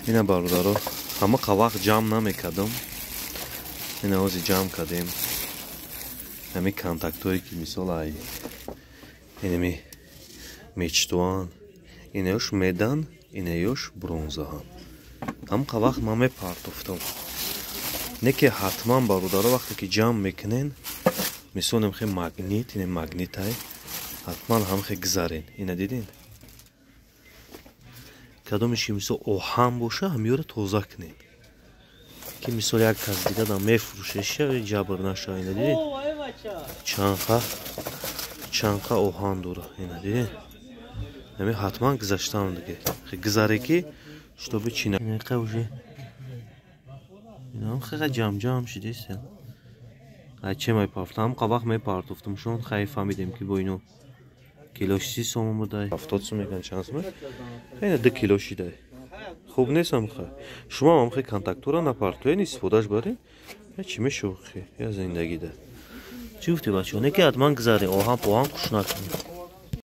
Ина, бародаро, ҳамақа вақт ҷамъ намекардам, ина ҳози ҷамъ кардем. Ҳами контактҳое, ки мисол ай инами мечтуан, инаёш медан, инаёш бронзаҳам. Ҳамқа вақт ман мепартофтам. Не ки ҳатман, бародаро, вақте ки ҷамъ мекунен, мисол немхе магнит, ине магнитай, ҳатман ҳамхе гузарен. Ина дидин, кадомеш ки мисол оҳан боша, ҳамиёро тоза кунем, ки мисол як кас дигадам мефурӯшеша, ҷабр наша. Ина дидин, чанқа чанқа оҳан дора. Ина дидин, ҳами ҳатман гузаштам диге, гузаре ки чтобы чина уже инам хеқа ҷамҷам шидест. Ай че мепартам? Ҳамқа вақт мепартофтам шон. Хай, фаҳмидем, ки бо ино килош 30 сомон будай, 70 сом мекан, чанд сом. Ина 2 кило шидай, хуб нестам. Хай, шумо ҳам хе контактора напартоен, истифодаш барен. Чӣ мешухи я зиндагида? Чӣ гуфти, бачаҳо? Не ки ҳатман гузаре, оҳан поҳан хуш накунед.